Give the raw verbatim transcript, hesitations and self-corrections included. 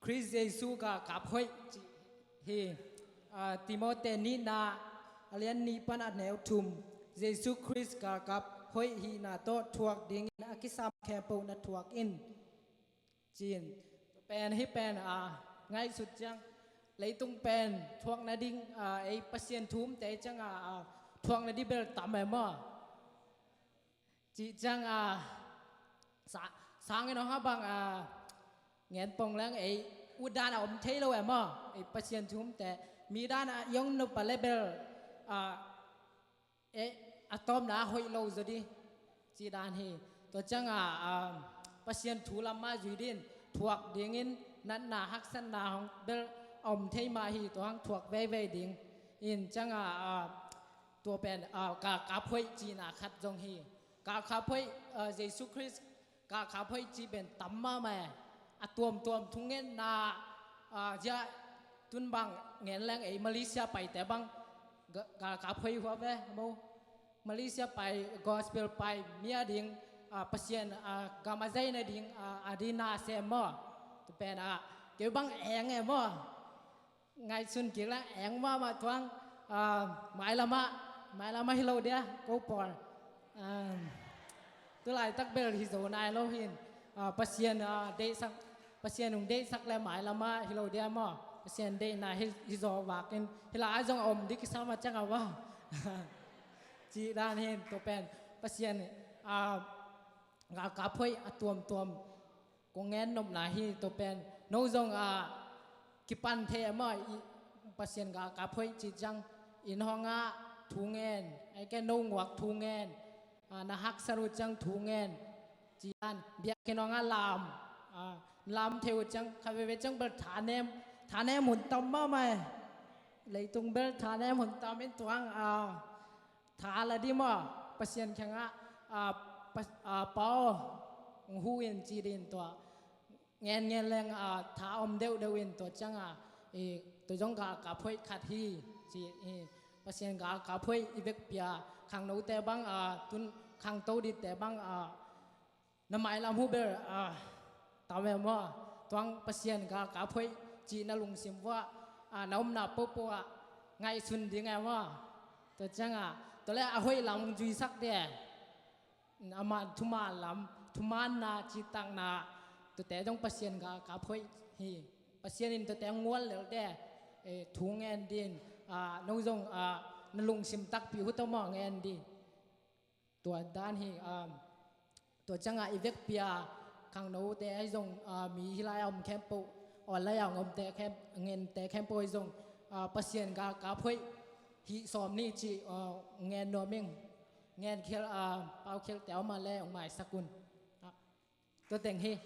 Khrist Jesu galkap hoih cih hi. Timote nihna a lian nih pan a neu thum. Jesu Khrist galkap hoih hihna tawh thuak dingin a kisam khempeuh na thuak in, ci-in. Pen hih pen a ngaihsut ciang leitung pen thuak nading, ei Pasian thumte cianga thuak nading bel tam e maw? Cih cianga sa, sangin hong ha bang a ngen pong leng ei ut dan a om thei lo e maw? Ei Pasian thumte mi dan a i hong nop a le bel a, ei a tawpna a hoih lo zaw ding, cih dan hi. Tua cianga Pasian thu lam mah zui dingin thuak dingin natna haksatna hong bel a om thei mah hi. Tua hong thuak veivei ding in cianga tua pen galkap hoih cihna khat zong hi. Galkap hoih, Jesu Khrist galkap hoih cih pen tam mahmah e. A tuamtuam thungetna, zia tun bang ngen leng ei Malaysia paite bang galkap hoih hua ve mo. Malaysia pai, gospel pai mi a ding, Pasian gam a zaina ding a ding na sem maw? Tu pen a kei bang eng e maw? Ngaihsun kik leng eng mahmah tuang. Mailamah, mailamah hi lo dia ko pawl. Tulaitak bel hi zo nai lo hin. Pasian deihsak, Pasian hong deihsak le mailamah hi lo dia maw? Pasian deihna hi, hi zaw vakin hi la a zong a om ding kisam a ciang a va. Cih dan hin tua pen Pasian galkap hoih a tuamtuam kong ngen nopna hi. Tua pen no zong a kipan thei e maw? Pasian galkap hoih cih ciang inn hong ah thu ngen, ei ke no nguak thu ngen, na haksat uh ciang thu ngen, cih dan biakinn hong ah lam, lam thei uh ciang khat veve ciang bel thanem, thanem hun tam mahmah e. Leitung bel thanem hun tam in tuang a tha la ding maw? Pasian kiangah Pa aw, hong hu in ci ding tua ngen ngen leng tha om deuhdeuh in tua cianga tua zong galkap hoih khat hi. Ci Pasian galkap hoih i vekpi a khangnote bang, tun khangto dingte bang na mailam uh bel tam e maw? Tuang Pasian galkap hoih cih na lungsim vuah na omna pohpoh ah ngaihsun ding e maw? Tua cianga tua le a hoih lam zuisak ding e. Amah thuman lam, thumanna, cihtakna, tuate zong Pasian galkap hoih hi. Pasian in tuate ngual lel ding e. Thu ngen ding, no zong na lungsim takpi uh tawh maw ngen ding. Tua dan hi. Tua cianga i vekpi a khangnote ahi zong mi hi lai a om khempeuh, online a om te khempeuh ahi zong Pasian galkap hoih hih sawm ni cih ngen nuam ing. Ngen khial, pau khialte a om a le hong maisak un. Tua teng hi.